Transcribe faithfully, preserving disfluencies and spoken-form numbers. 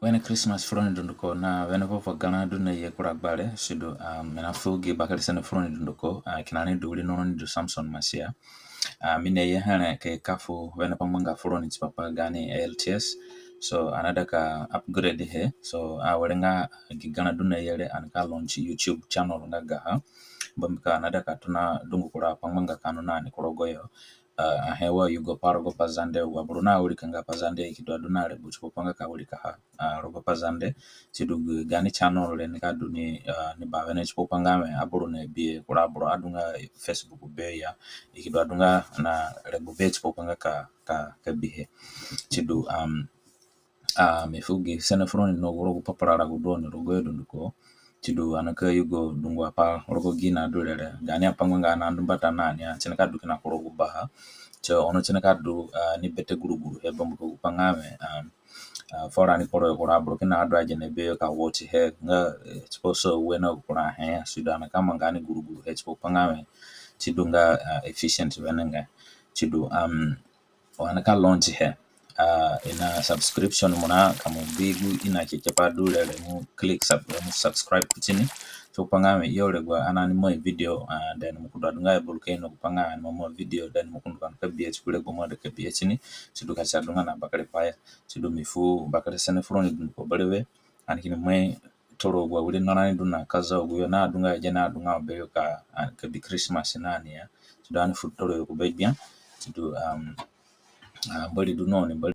Wene Christmas fu roni dunduko na wene vovo garã du naye kura gbare. Sidu, um, mi nafu gi bakere sene fu roni dunduko, uh, kina ni du wiri no roni du Samson Masia. Uh, mi naye here ka i ka fu wene pangbanga fu roni tipa pa gaani L T S. So, ani naida ka upgrade he. So, uh, awere nga gi garã du naye re, ani ka launch YouTube channel nga gaha. Bambiko ani naida ka tona dungu kura pangbanga ka ndu na ni ku rogoyo. Uh, ahe wa yugo pa rogo Pazande, wa boro nawirikanga Pazande, i ki du adu na regbo tipa pa nga ka wirikaha, uh, rogo Pazande. Sidu gaani channel re nika du ni, uh, ni bawene tipa pa nga wẽ aboro nabihe, kura aboro adunga Facebook be ya, i ki du adunga na regbo be tipa pa nga ka, ka, ka bihe. Sidu, um, Ah, mi fu gi sene fu roni no gu rogo papara rago du oni rogoyo dunduko. Sidu ani ka yugo dungu apai rogo gi nadu re re. Gaani apangbanga ani andu mbata na ni, ani nika du kina ku rogo baha. So, ono nika du, ah, ni bete guruguru he bambiko gu pa nga wẽ, ah, ah, fu rani kporo yo kura aboro kina adu agene beyo ka watch he nga, eh, tipa so wene kura he ya. Sidu ani ka manga ni guruguru he tipa pa nga wẽ. Sidu nga, ah, efficient wenengai. Sidu, um, wa ani ka launch he. Ah, i na subscription mo na ka mo bi gu i na kekepa du re re mo click sub-, mo subscribe kuti ni. Tipa pa nga wẽ i aregbo ani ni mai video, ah, then mo ki du adunga able ka ino gu pa nga ani ima mai video, then mo ki ndu ka bihe ti gu regbo mo aida ka bihe ti ni. Sidu ka si adunga na bakere pai ya. Sidu mi fu bakere sene fu roni dunduko berewe. Ani kini mai toro agu awiri narani du na kaza aguyo na adunga age na adunga abeyo ka, ah, ka bi Christmas na ni ya. Sidu ani fu toro yo ku be gbia. Sidu, um, ah, Mbori du na oni, Mbori